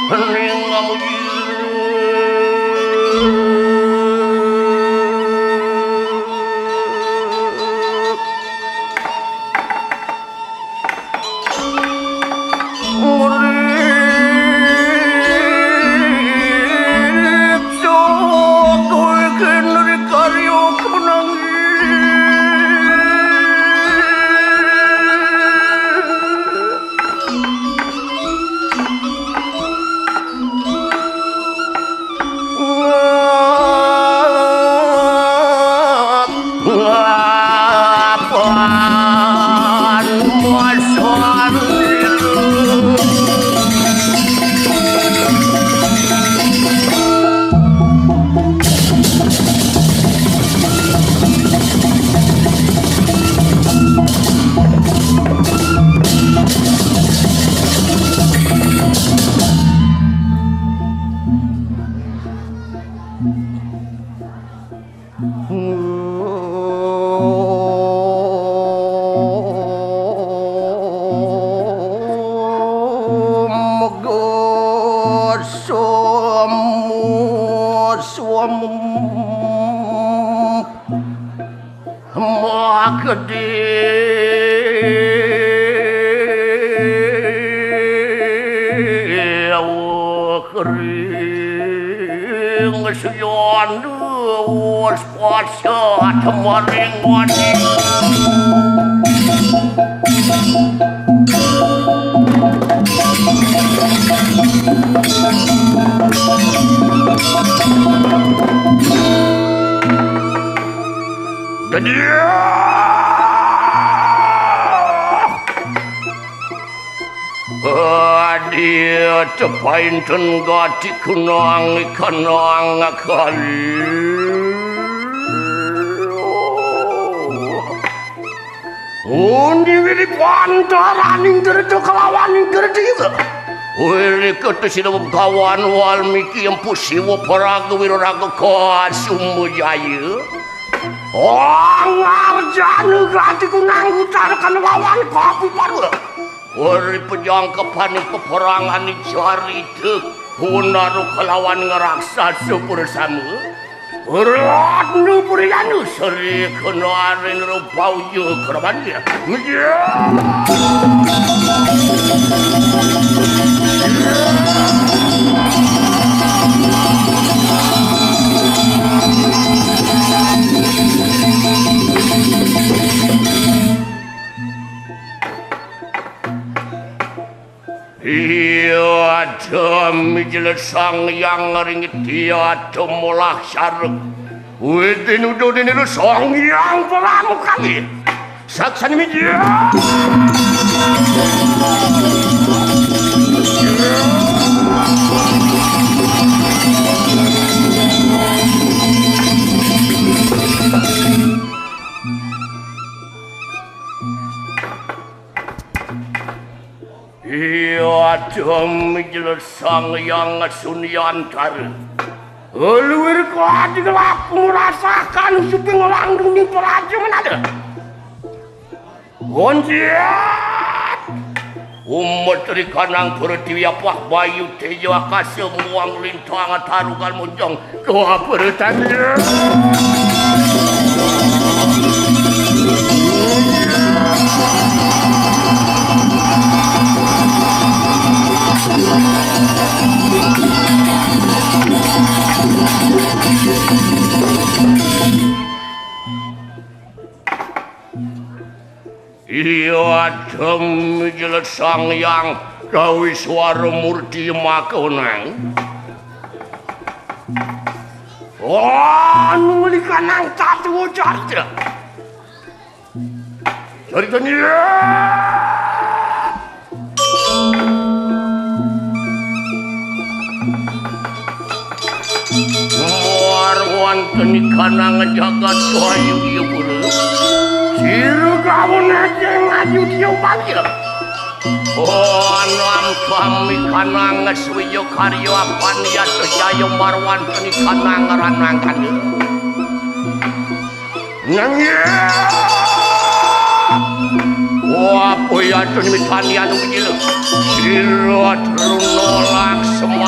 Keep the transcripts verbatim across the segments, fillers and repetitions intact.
Ning ngamuji. Urip sotoy keneri karyo kemenangi. Megosom, som. Makedi kering sian wes pasat maring wadi. Gediah! Adia tepainten gati kunang ikanang kali. Undi wili pantaraning dereta kalawaning dereta iwa. Wili ketu sida Bhagawan Walmiki Empu Siwa Paraga Wiraraga Kasumajaya. Angarjana gati kunang utara kalawan kapiparwa. Wili pejangkepaning peperanganing carita Wundaru kalawan ngraksasa pursama. Ratna Priyanu sri kenarin rupauja krabanya. Iya demi jelas Sang Hyang ringit iya demi molah sareng. Witi nuduh dini lu Sang Hyang Pramukami. Saksani miji. Iya demi jelas Sang Hyang Sunyantara. Luwir kadi ngelaku merasakan suping langdung ning praja menada. Gonciat! Umet rikanang pertiwi apah bayu teja akasa muang lintang tarugal monjong. Kapertanda. Iya demi jelas Sang Hyang Kawiswara Murti makonang. Anu likanang tatu carita. Carita nia. Muar wonten ikanang jagat ayu iya pura. Sira kawon aja ngaju dia upaya. Anam sami kanang swiya karya apan yata jaya marwan keni kanang ranang kanda. Nanging apa yata nimitani anu gila. Sira truna laksma.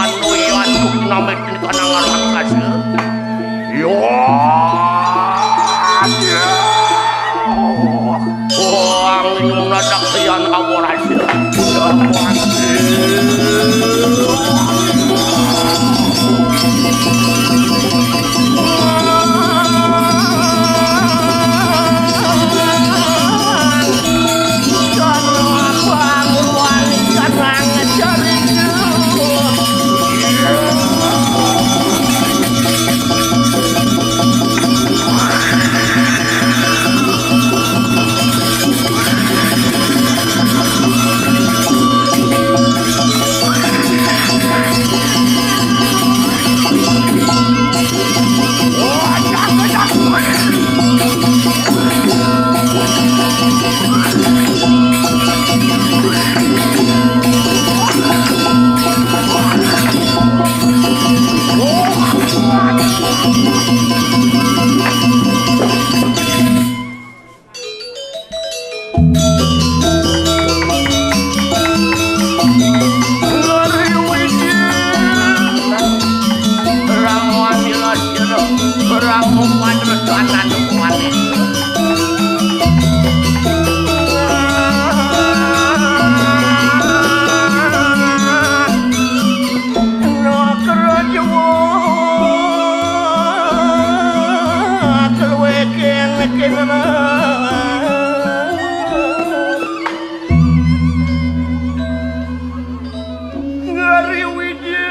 Ngeri wiji.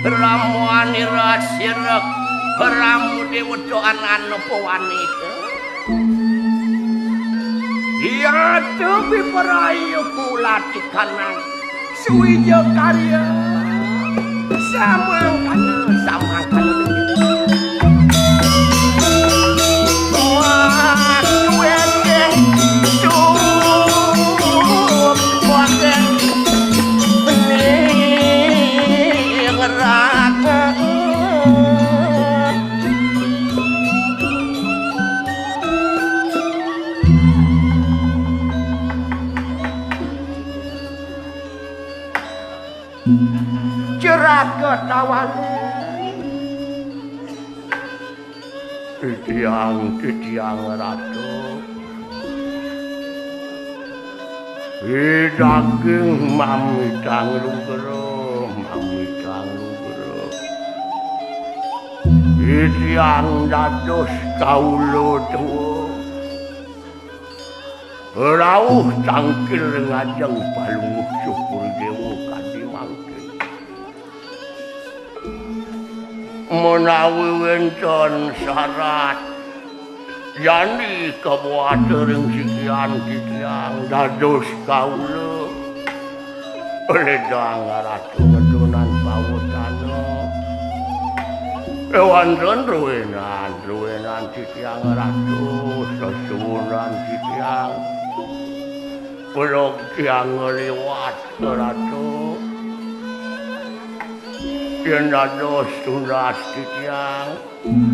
Ramuanira sirek, ramu dewa doan anupa wanita. Iya tebi perayu kulati kanang. Suwija karya. Samangkana, samangkana. Wah, weteng, cukup, weteng. Ning raka. Jeraka tawali. Titiang, titiang ratu. Ih, daging mamitang lugra, mamitang lugra. Titiang dados kaula tua. Rauh tangkil ngajeng Palungguh Syukur Dewa kadi mangkin. Menawi wénten syarat, yandi kabuata ring sikian titiang dados kaula, ledang Ratu nedunan pawutana. Éwanten druénan, druénan titiang Ratu, sesuunan titiang. Pelog tiang ngliwat, Ratu. Yén dados tunas titiang,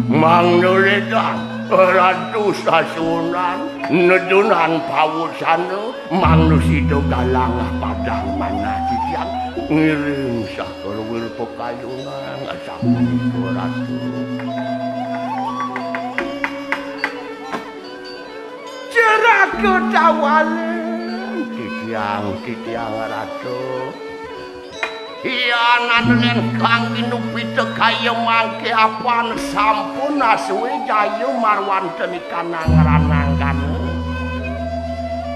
mangda ledang Ratu sasuunan, nedunan pawusana, mangda sida galang padang manah titiang, ngiring sakeluwir pakayunan, asapunika, Ratu. Jeraka tawalén. Titiang, titiang Ratu. Yan anulén kang inupita kaya mangké apan sampun asué jaya marwanten ikanang rananggana.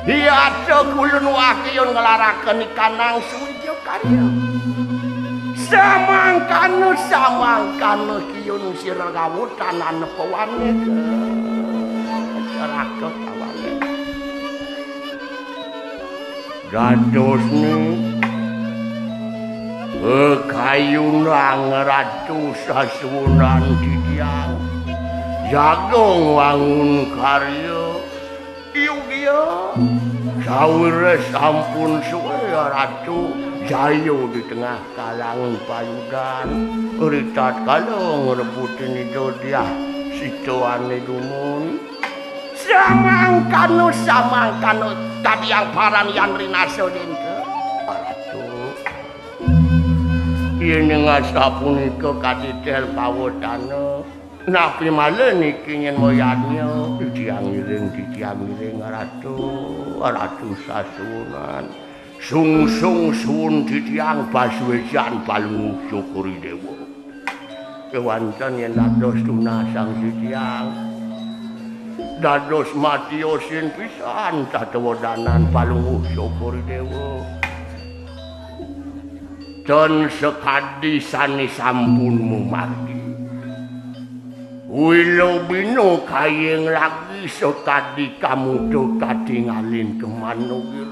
Yata kulun wakiyun nglaraken ikanang suwija karya. Samangkana, samangkana kiyun sira gawutan anepawanika. Jeraka tawalén. Dadosné, eh, kayunang Ratu sasuunan titiang. Jaga ngwangun karya. Yugia, sawiréh sampun sué Ratu jaya di tengah kalangan payudan, ritatkala ngrebutin Ida Diah Sita ané dumun. Samangkana, samangkana, kadi amparan yan rinasa dénten. Ratu, yéning asapunika kadi tel pawetana, napi malih niki nyén mayadnya, titiang ngiring, titiang ngiring, Ratu, Ratu sasuunan. Sungsung suun titiang pasuécan Palungguh Cokor I Déwa. Kéwanten yén dados tunasang titiang. Dados matiosin pisan tatewedanan Palungguh Cokor I Déwa. Ten sekadi sane sampun mumargi. Wila bina kayeng lagi sekadi kamuda katingalin kemanugir.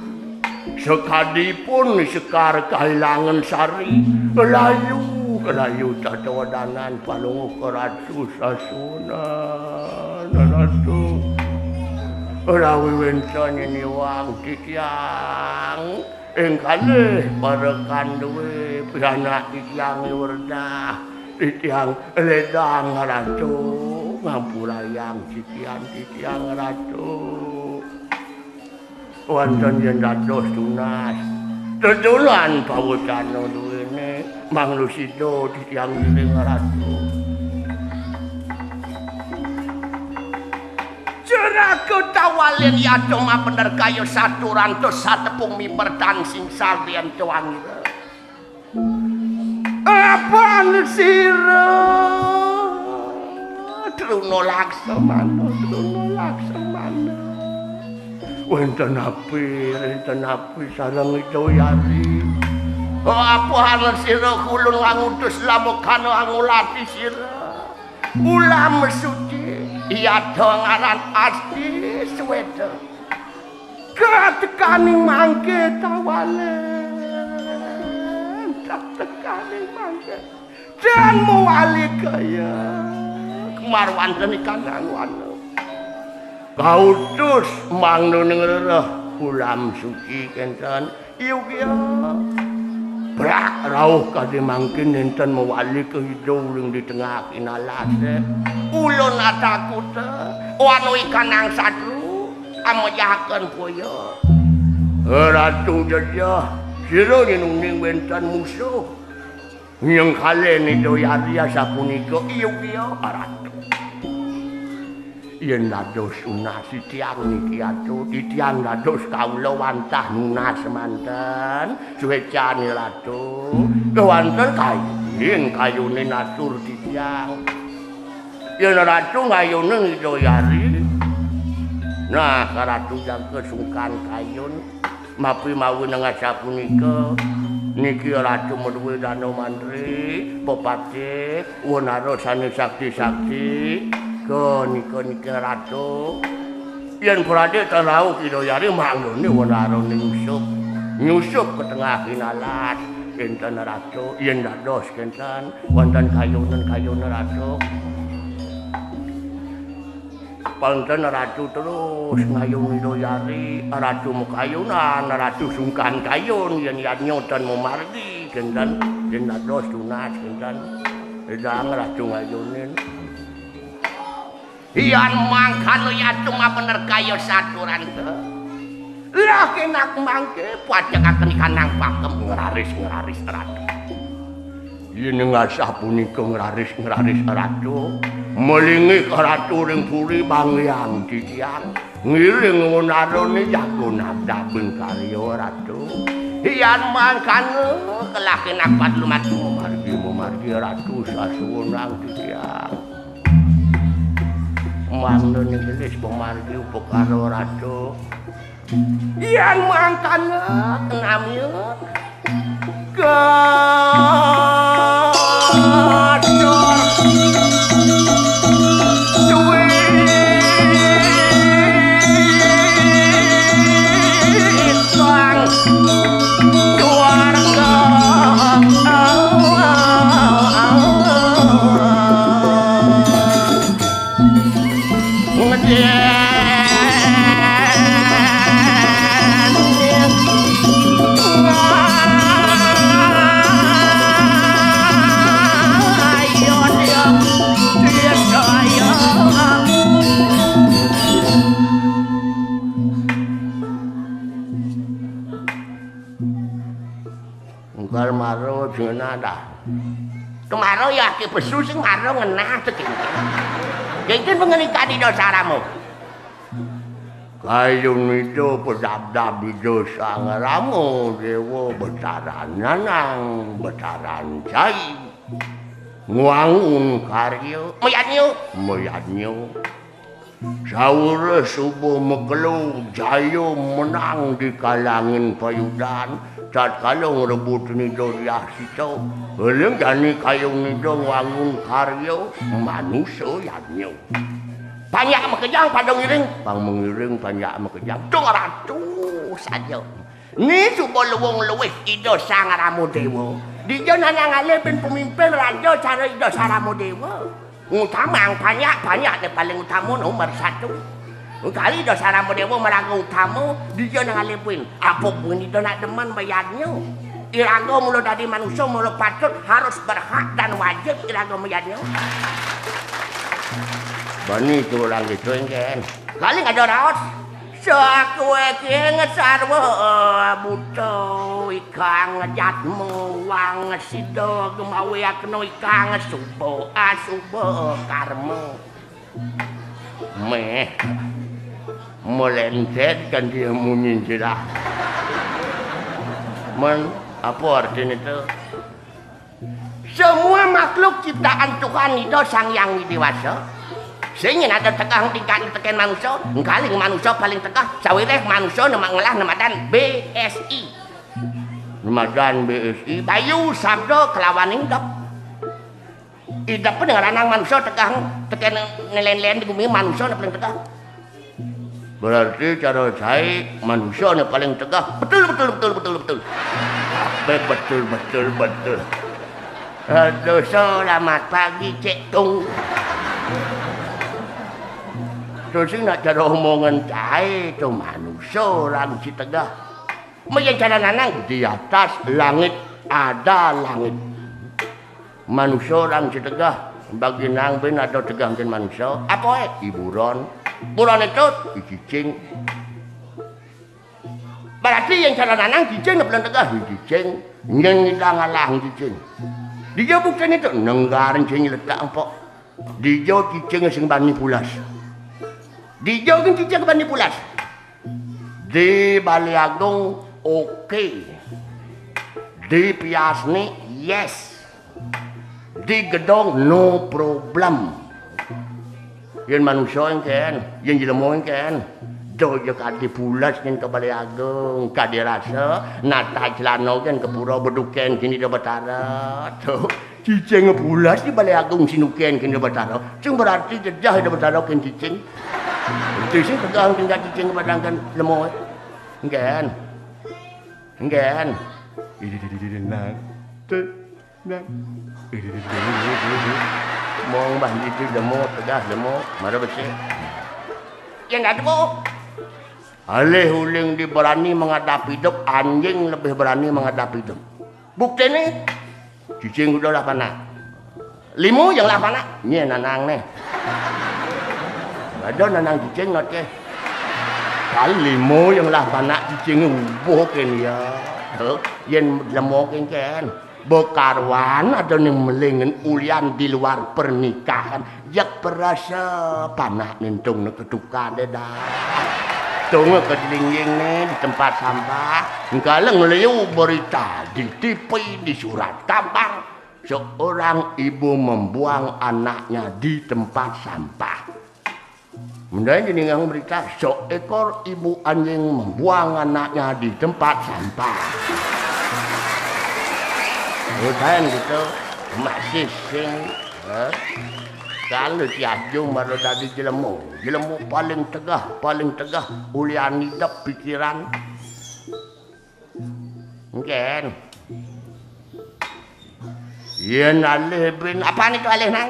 Sekadipun sekar kahilangan sari, layu, layu tatawedanan palungguh keratu sasunan, ratu. Rawi wenten iniwang titiang. Ing kalih parekan duwe pianak titiang werdah, titiang ledang ratu, ngampurayang titiang, titiang ratu. Wonten yen dados tunas, tetunan pawecana duwene, manglusida titiang ngiring ratu. Jeraga tawalin yadong mapener kaya saturantos satepung mipertan sing sagriyanta wangira. Apan sira Truna Laksamana, Truna Laksamana. Wenten api, wenten api sareng Ida Yari. Oh, apan sira kulun ngangutus lamukana angulati sira. Ulam suci, yadong aran Asti Sweta. Katekaning mangke tawalen, katekaning mangke. Dan mawali kaya kemar wonten ikanang wana. Kautus mangda ning rereh ulam suci kenten. Yugia. Brak rauh kadi mangkin nenten mawali ka Ida uling di tengah inalase. Ulun atakuta, wanu ikanang satru, amejahaken boya. Eh, Ratu Jejeh, sira nyenuning wenten musuh. Nyengkalen Ida Yari asapunika, yugia, Ratu. Yen dados tunas titiang niki atu, titiang dados kawula wantah nunas semanten, suwecane Ratu, kewanten kayun, kayune natur titiang. Yen Ratu ngayuneng Ida Yari, nah, ka Ratu jangka sungkan kayun, mapi mawi nengah sapunika, niki Ratu maduwe dana mantri, pepatih, Wanara sane sakti-sakti, kenika niki Ratu. Yen Pradik tan rauh Ida Yari manggone wanarane nyusup. Nyusup ke tengah kinalas, kenten Ratu, yen dados kenten, wonten kayunen-kayunen Ratu. Panten Ratu terus ngayun Ida Yari, Ratu makayunan, Ratu sungkan kayun, yen yadnya tan mamargi, kenten, yen dados tunas, kenten. Edang Ratu ngayunin. Yan mangkana yatu mabener kaya saturan te. Lah kenak mangke, pacekaken ikanang pakem ngraris-ngraris Ratu. Yen ngasah punika ngraris-ngraris Ratu, melingih Ratu ring puri banggiang titiang, ngiring wanarane jago nabdabing karya Ratu. Yan mangkana kelah kenak padlumat mamargi, mamargi Ratu sasuwunang titiang. Mangda ning gelis pamargi upakara Ratu. Yan mangkana kenamya katur duit sang keluarga. Enggal maro jenengan dah. Kemaro ya ake pesu sing maro ngenah to kengken. Kengken pengenikane dosa ramo. Kayun ida pedabdab ida sang ramo dewa betaran nanang betaran cai. Ngwangun karya. Mayadnya. Mayadnya. Sawura suba makelo jaya menang di kalangin payudan, Tatkala ngrebut Ida Hyang Sita, eling jani kayun Ida ngwangun karya manusa yadnya. Panjak makejang pada ngiring, pang mangiring panjak makejang. Tung ratu saja. Ni suba luung luih Ida Sang Rama Dewa. Dija nanang alih bin pemimpin raja cara Ida Sang Rama Dewa. Ngutamang panjak, panjak ni paling utama nomor satu. Kali Ida Sang Rama Dewa maraga utama, dija nang alih bin. Apa bin Ida nak demen bayadnya? Iraga mula dadi manusia, mula patut, harus berhak dan wajib iraga mayadnya. Bani tu orang gitu, engken. Kali ada raos. Sakué king sarwa buta, ikang jatma wang sida gemawe akena ikang suba asuba karma. Meh, melentet kan dia munyi jelah. Men, apa artinya itu? Semua makhluk ciptaan Tuhan Ida Sang Hyang Widi Wasa, sing yen ada tegeh tingkat teken manusa, engkaling manusa paling tegeh, sawiréh manusa nemak ngelah nemadan B S I. Nemadan B S I, bayu sabda kelawan idep. Idep pun ngranang manusa tegeh, teken nelen-len di gumi manusa ne paling tegeh. Berarti cara saé manusia ne paling tegeh. Betul, betul, betul, betul, betul. Apa betul, betul, betul? Aduh, selamat pagi, Cek Tung. Terus nak cara omongan saé tu manusia orang si tegeh. Maya cara nanang di atas langit ada langit. Manusia orang si tegeh, bagi nang bin ada tegeh mungkin manusia. Apa eh? Hiburan. Hiburan itu, cicing. Berarti yang cara nanang cicing ne belum tegeh, cicing. Yang kita ngalah cicing. Dia bukan itu, nenggaran sing letak empok. Dija cicing sing bani pulas. Dija kan cicing bani pulas. Di Balé Agung, oke. Di Piasni, yes. Di Gedong, no problem. Yen manusia engken, yen jelema engken. Doh ya kadi pulas yen ka Balé Agung, kadi rasa nata celana ken ke pura beduken kini Ida Betara. Tuh, cicing pulas di Balé Agung sinuken kini Ida Betara. Sing berarti jejah Ida Betara ken cicing. Itu sing tegang tinggal cicing padangkan lemo. Engken. Engken. Nah. Tuh. Nah. Mong bah itu lemo, tegas lemo, mara besik. Yang ada, Bu. Alih uling di berani menghadapi hidup, anjing lebih berani menghadapi hidup. Bukti ni, cicing udah lah panak. Limo yang lah panak, nye nanang nih. Ada nanang cicing ngoceh. Kali limo yang lah panak cicing ubuh ken ya. Tuh, yen lemo ken ken. Bekaruan ada ning melingen ulian di luar pernikahan. Jak perasa panak nintung ne ketuka deh dah. Tunga ke lingging ne di tempat sampah. Engkala ngeliu berita di T V, di surat kabar. Seorang ibu membuang anaknya di tempat sampah. Mendai jenengang berita seekor ibu anjing membuang anaknya di tempat sampah. Udahan gitu masih sing eh? Kalau si Ajung baru tadi jelemu, jelemu paling tegah, paling tegah ulian idep pikiran. Engken. Yen alih bin, apaan itu alih nang?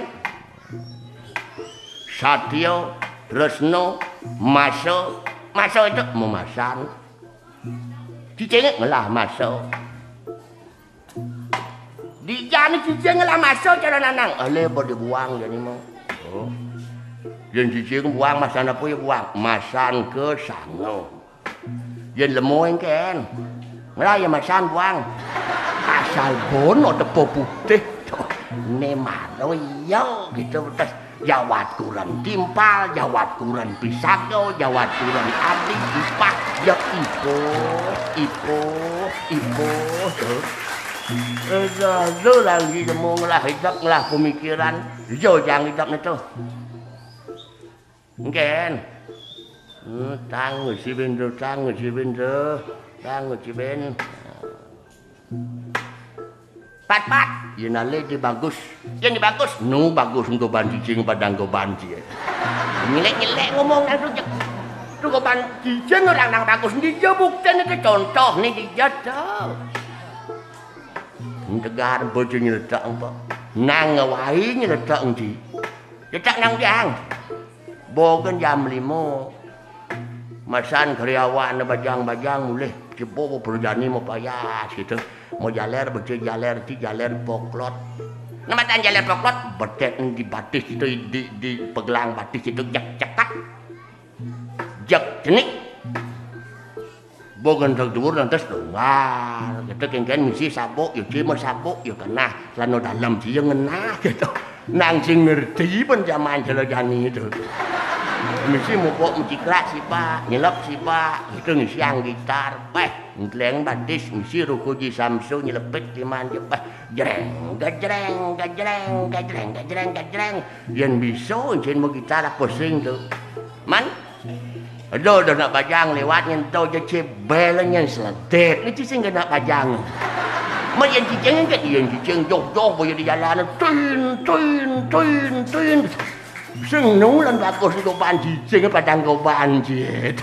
Satya, Tresno, Masa, Masa itu memasan. Cicing ngelah Masa. Dijani cicing ngelah Masa cara nanang. Alih pada buang jani mau. Oh. Yen cicing buang masan apa ya buang? Masan ke sana. Yen lemo engken. Ngelah ya masan buang. Asal bono tepo putih. Ne maro iya gitu terus jawat kurang timpal, jawat kurang pisaga, jawat kurang adik, ipah, ya ipo, ipo, ipo, tuh. Eda, eda lagi lemo ngelah hidup, ngelah pemikiran. Iya jang hidup ne tuh. Engken. Hmm, tang si ben tu, tang si ben tu, tang si ben. Pat, pat. Yén alih di bagus. Yén di bagus. Nu bagus nggoban cicing padang goban cié. Nyelek-nyelek ngomong nang tu jek. Tu goban cicing orang nang bagus. Ndi ja buktiné, ké contoh né, ndi ja to. Tegar bocah nyeletak apa? Nang waé nyeletak endi? Cetak nang tiang. Boga jam lima. Masan karyawan bajang-bajang mulih. Cebo berjani mapayas gitu. Mau jaler, becik jaler, ti jaler poklot. Namatan jaler poklot, betek di batis itu, di, di pegelang batis itu, jek cekat. Jek cenik. Boga nang dhuwur lantas longgar. Gitu, kéngkén misi sabuk, ya cima sabuk, ya kenah. Celana dalem, ya ngenah, gitu. Nang sing ngerti pun jaman jero jani itu. Misi mupuk mencikrak sibak, nyelep sibak, gitu, ngisiang gitar. Péh, ngleng batis, misi ruku Ji Samsu nyelepit liman je. Péh, jreng, gajreng, gajreng, gajreng, gajreng, gajreng. Yén bisa, encén mau gitar apa sing tu. Man, aduh, dah nak bajang lewat nyentuh je cebel nyen seledit. Ni cicing kena bajang. Mah yén cicing kan, yén cicing joh-joh boya di jalan. Tin, tin, tin, tin. Sing nu lan bagus goban cicing padang goban cit.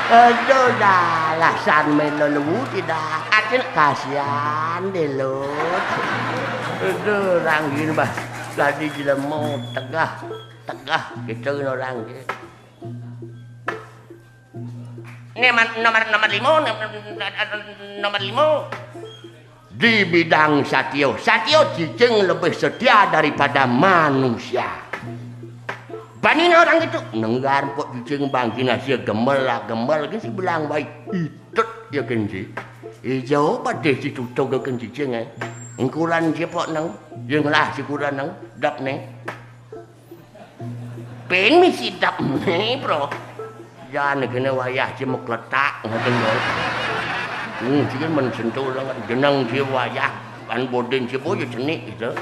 Aduh, dah lah san melo lewu tidak. Atin kasihan deh lo. Aduh, orang gini bah. Tadi jelema tegah, tegah gitu orang gitu. Ini man-, nomor, nomor lima, nom-, nomor lima. Di bidang satio. Satio cicing lebih setia daripada manusia. Banina orang itu nenggar pok cicing bangkina sia gemel lah gemel, kan si belang baik. Itut ya kan si. Ijo padeh si tutug kan cicing, eh. Engkuran sia pok nang. Yang lah si kuran nang. Dap neng. Pén misi dap né, Bro. Jan kéné wayah ci mekletak ngoten lho. Hmm, ci men sentul banget jeneng ci wayah kan bodin ci boyo cenik gitu.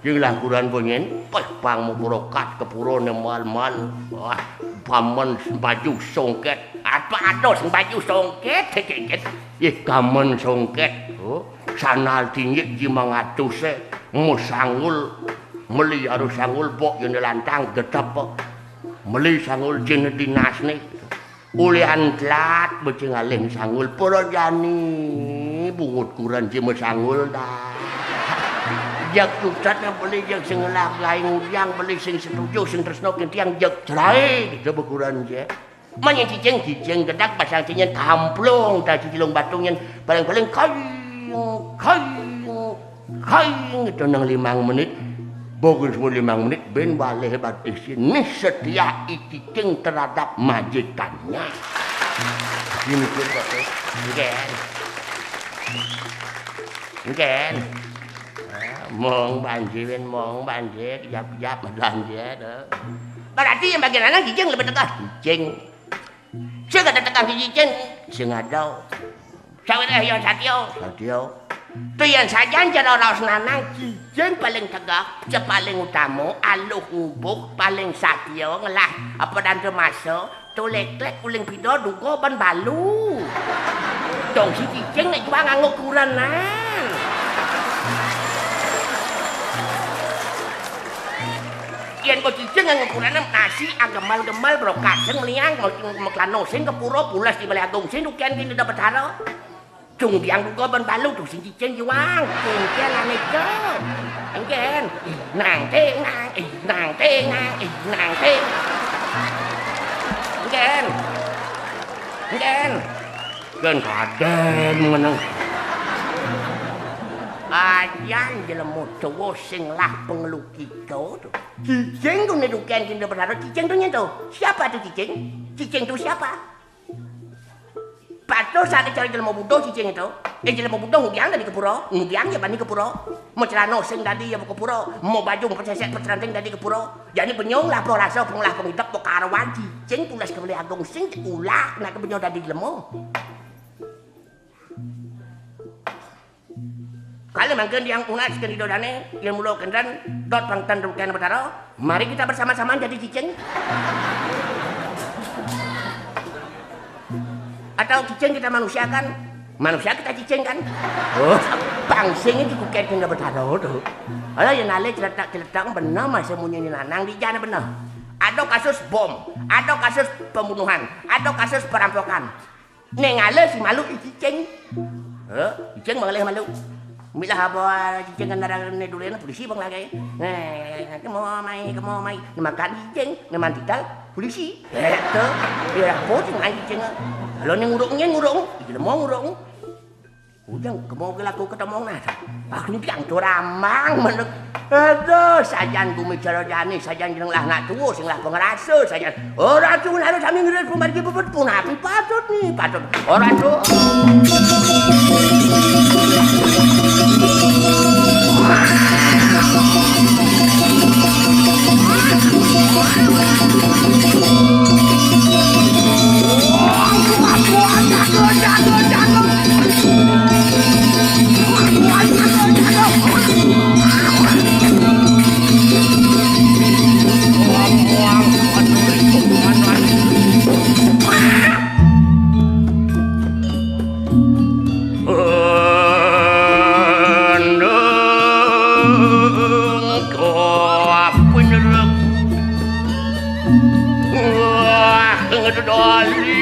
Ci langkuran penyen, peh pang mau brokat ke pura né mal-mal. Wah, pamen baju songket. Apa ada sing baju songket? Ih, kamen songket. Oh, sandal tinggi ji mangatus, eh. Mau sanggul. Meli harus sanggul pok yén lantang getep pok. Meli sanggul jin dinas nih. Ulian telat becing alih sanggul para jani bungut kuran cima sanggul dah. Jak tutat yang beli jak sing ngelah gaing udiang beli sing setuju sing tresno kentiang jak cerai gitu bekuran je. Manya cicing, cicing gedak pasang cicing tamplung, tak cicilung batung yang paling-paling kaing, kaing, kaing itu nang limang menit. Bagus mau limang menit, ben balih batis. Nih setia i cicing terhadap majikannya. Ini pun kata, enggak. Enggak. Ah, mong banjirin, mong banjir, jap-jap, banjir. Berarti yang bagian anak cicing lebih tegah. Cicing. Sing ada tekan cicing, sing ada. Sawireh ya Satya. Satya. Tu yén sajan cara raos nanang cicing paling tegak, ce paling utama, aluh ngubuh, paling satya, ngelah apa danta masa, tu leklek uling pida duga ban balu. Dong si cicing nek jual nganggo kurenan. Yén kok cicing nganggo kurenan nasi agemel-gemel brokaseng meliang meklano sing ke pura pulas di Balé Agung sing dukian kene da Betara. Cung tiang duga ban balu tu sing cicing juang. Cingkian ane ke. Engken. Ih, nang ting nang, ih, nang ting nang, ih, nang ting. Engken. Engken. Kan kadén meneng. Ajan jelema tuwa sing lah pengelukita tu. Cicing tu ne duken cinta berharap cicing tu nyen tu. Siapa tu cicing? Cicing tu siapa? Patuh saat dicari jelema butuh cicing itu. Eh, jelema butuh ngudiang tadi ke pura. Ngudiang ya bani ke pura. Mau celana sing tadi ya ke pura. Mau baju mau pesesek pesranting tadi ke pura. Jadi benyong lah po rasa penglah pengidap po karuan cicing pulas ke Balé Agung sing ulah nak ke benyong tadi jelema. Kali mangken tiang unat seken ida dane, yen mula kenten, dot pangten ruken Betara, mari kita bersama-sama jadi cicing. Atau cicing kita manusiakan. Manusia kita cicing kan? Oh, bangsing iki kuket kena betara tuh. Ala yang nale celetak-celetak benar masa munyi ni lanang di jana benar. Ada kasus bom, ada kasus pembunuhan, ada kasus perampokan. Ning ale si malu cicing. Heh, cicing mengalih malu. Milah apa cicing kan darah ni dulu polisi bang lagi. Eh, kamu mai, kamu mai. Nama kan cicing, nama tital polisi. Eh, tu. Ya, apa cicing ai cicing? Kalau ni nguruk ni nguruk, dia mau nguruk. Ujang kamu ke laku ketemu nasa. Aku tiang tu ramang menurut. Aduh, sajan gumi cara jani, sajan jeneng lah nak tua, sing lah pengerasa, sajan. Orang tu harus kami ngeris pemargi bebet pun api patut ni, patut. Orang tu. Wah, ngedoli.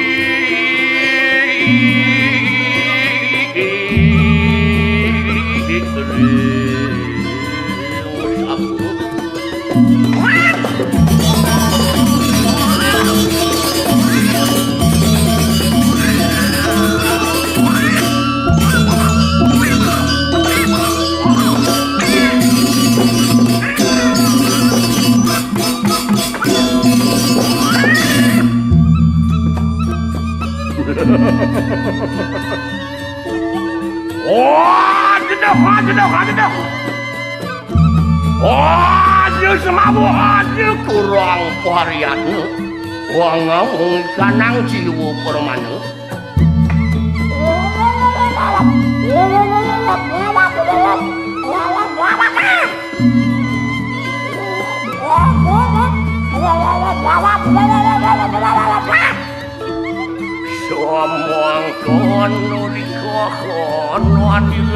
Oh, jenuh, ah, jenuh, ah, jenuh. Oh, dia semabuk, ah, dia kurang pariatnya. Wong ngomong kanang jiwa permana. Samangkana rika kana adil.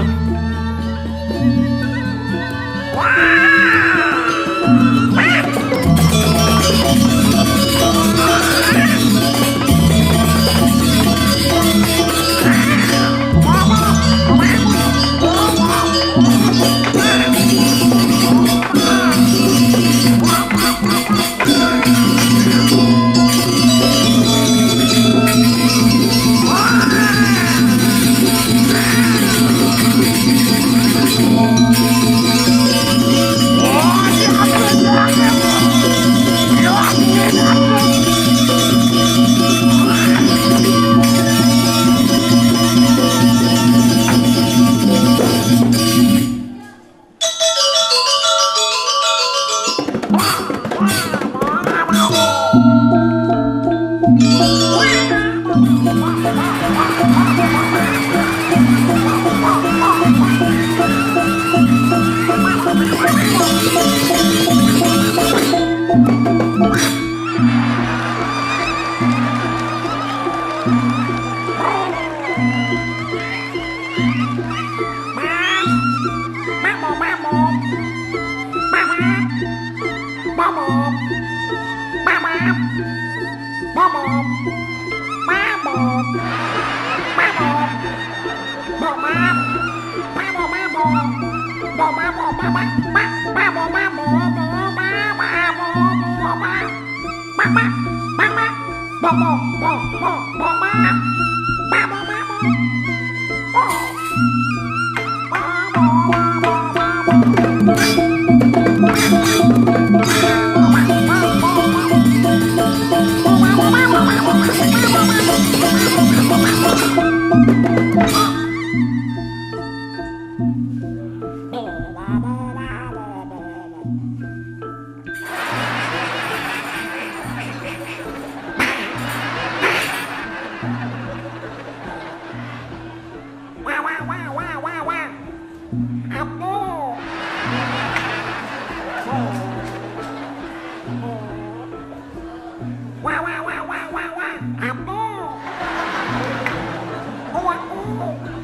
Wah, wah, wah, wah, wah, wah. Apo? Wah, wah, wah, wah, wah, wah. Apo? Oh, aku.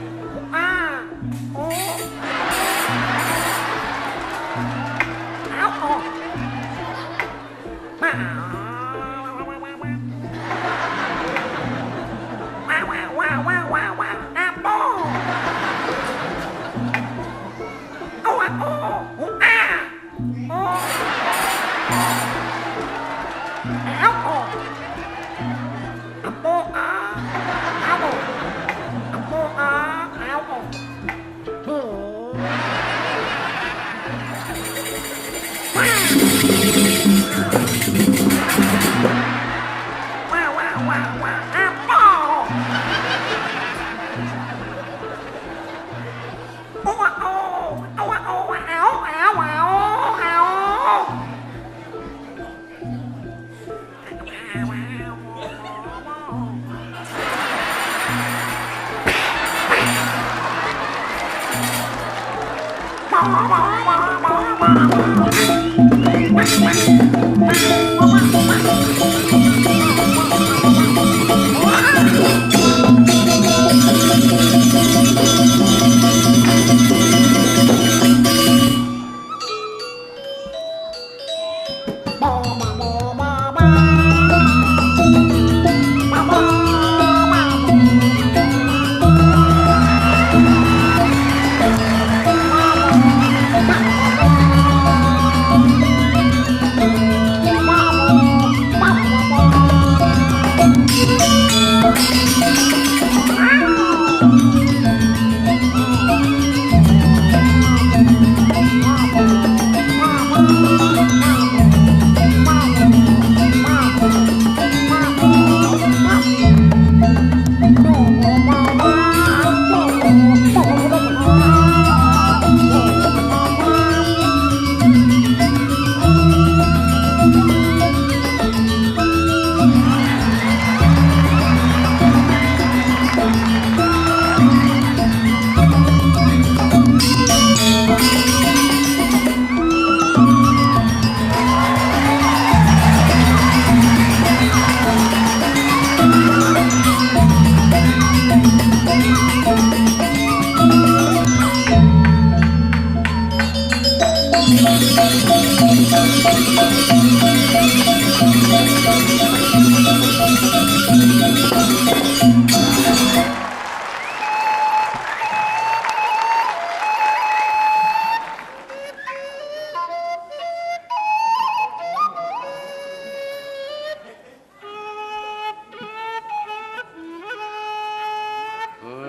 Wah, wah, wah, wah, apa? Wah, oh, wah, oh, wah, oh, wah, oh, wah, oh.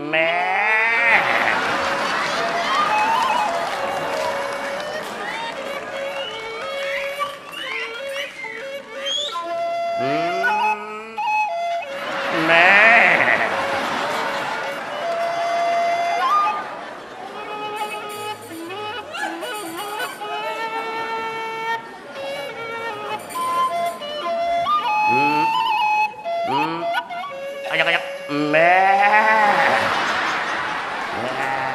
Meh. Hmm. Meh. Hmm. Hmm. Ajak, ajak. Meh. Meh.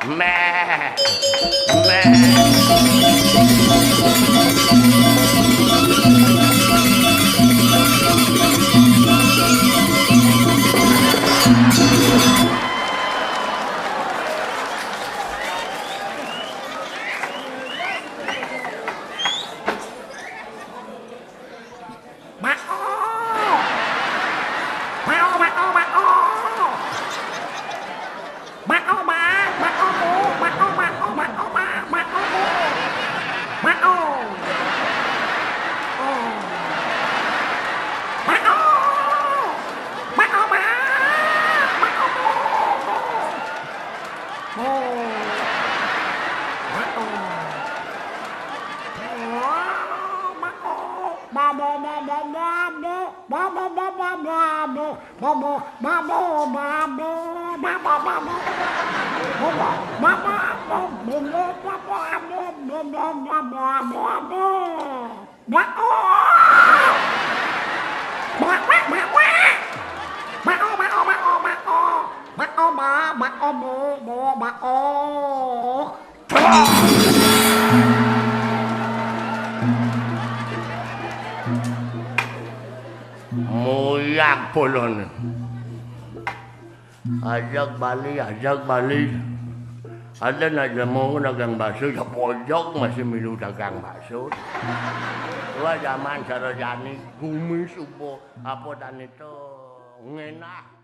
Meh. Meh. Meh. Mao. Mao, mao, mao. Mao, ma, mao, mo, mao, mao, mao, ma, mao, mo. Mao. Oh. Mao. Mao, ma, mao, mo, mo. Mo. Mao. Mo, mao. Mamo, mamo, mamo. Mamo, mamo, mamo. Mamo, mamo, mamo. Mamo, mamo. Mamo, mamo, mamo. Mamo, mamo, mamo. Mamo, mamo, mamo. Mamo. Mamo, mamo, mamo. Mamo, mamo, mamo, mamo. Mamo, ma, mamo, mo, mo, mamo. Moyak polone. Ajak bali, ajak bali. Ada nak jamu nagang bakso, ya pojok masih milu dagang bakso. Wah, zaman sarojani, gumi supo, apa tani to ngenah.